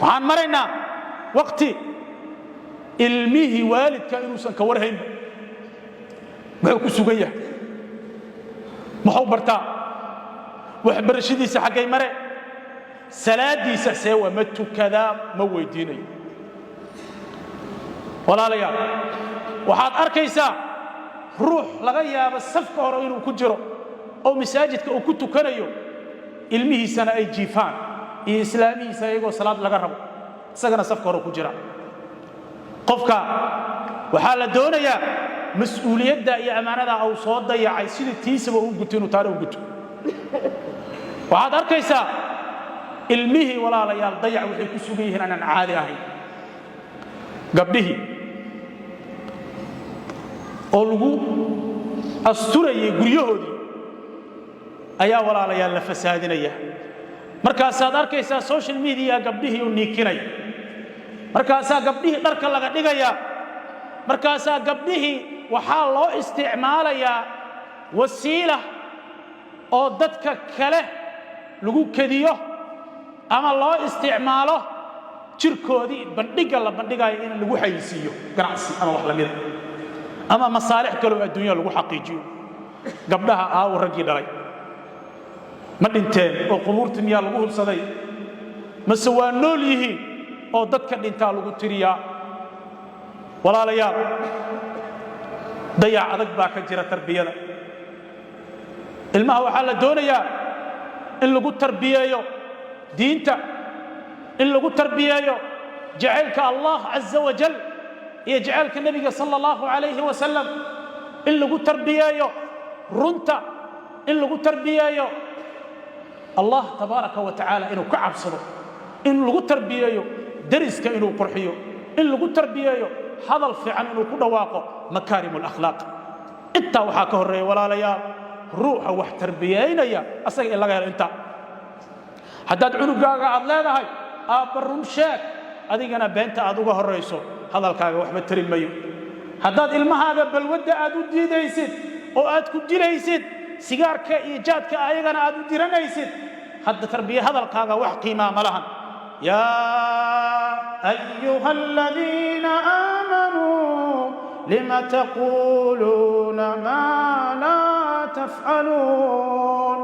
Waxaan maraynaa waqti ilmihii waalidka inuusan ka warhaynba muxuu ku sugan yahay, muxuu bartaa, waxbarashadiisa xaggay mare, salaadiisa see waa, ma tukadaa, ma weydiinayo. Walaalayaal, waxaad arkaysaa ruux laga yaabo safka hore inuu ku jiro oo masaajidka uu ku tukanayo, ilmihiisana ay jiifaan iyo islaamihiisa iyagoo salaad laga rabo, isagana safka hore ku jira. Qofka waxaa la doonayaa mas-uuliyadda iyo ammaanada uu soo dayacay sidii tiisaba uu guto inuu taana u guto. Waxaad arkaysaa ilmihii, walaalayaal, dayac waxay ku sugan yihiin aanan caadi ahayn. Gabdhihii oo lagu asturayay guryahoodii ayaa, walaalayaal, la fasaadinaya. Markaasaad arkaysaa social media gabdhihii u niikinaya, markaasaa gabdhihii dharka laga dhigaya, markaasaa gabdhihii waxaa loo isticmaalayaa wasiila oo dadka kale lagu kediyo ama loo isticmaalo jirkoodii bandhigga la bandhigayo in lagu xayisiiyo ganacsi ama wax la mida ama masaalix kaloo adduunya lagu xaqiijiyo. Gabdhaha aawo? Raggii dhalay ma dhinteen oo qubuurta miyaa lagu hubsaday, mase waa nool yihiin oo dadka dhintaa lagu tiriyaa? Walaalayaal, dayac adag baa ka jira tarbiyada ilmaha. Waxaa la doonayaa in lagu tarbiyeeyo diinta, in lagu tarbiyeeyo jacaylka Allah caza wajal iyo jacaylka Nebiga sala allahu calayhi wasalam, in lagu tarbiyeeyo runta, in lagu tarbiyeeyo Allah tabaaraka wa tacaala inuu ka cabsado, in lagu tarbiyeeyo deriska inuu qurxiyo, in lagu tarbiyeeyo hadal fiican inuu ku dhawaaqo, makaarim alakhlaaq. Intaa waxaa ka horreeya, walaalayaal, ruuxa wax tarbiyeynaya asaga in laga helo intaa. Haddaad cunugaaga aad leedahay, "Aabba, run sheeg," adigana beenta aad uga horrayso, hadalkaaga waxba tari mayo. Haddaad ilmahaaga balwadda aad u diidaysid oo aad ku dilaysid sigaarka iyo jaadka, ayagana aad u diranaysid, hadda tarbiye hadalkaaga wax qiimaa ma lahan. يا أيها الذين آمنوا لم تقولون ما لا تفعلون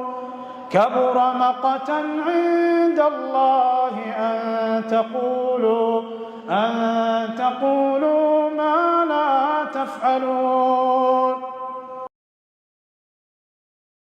كبر مقتا عند الله أن تقولوا ما لا تفعلون.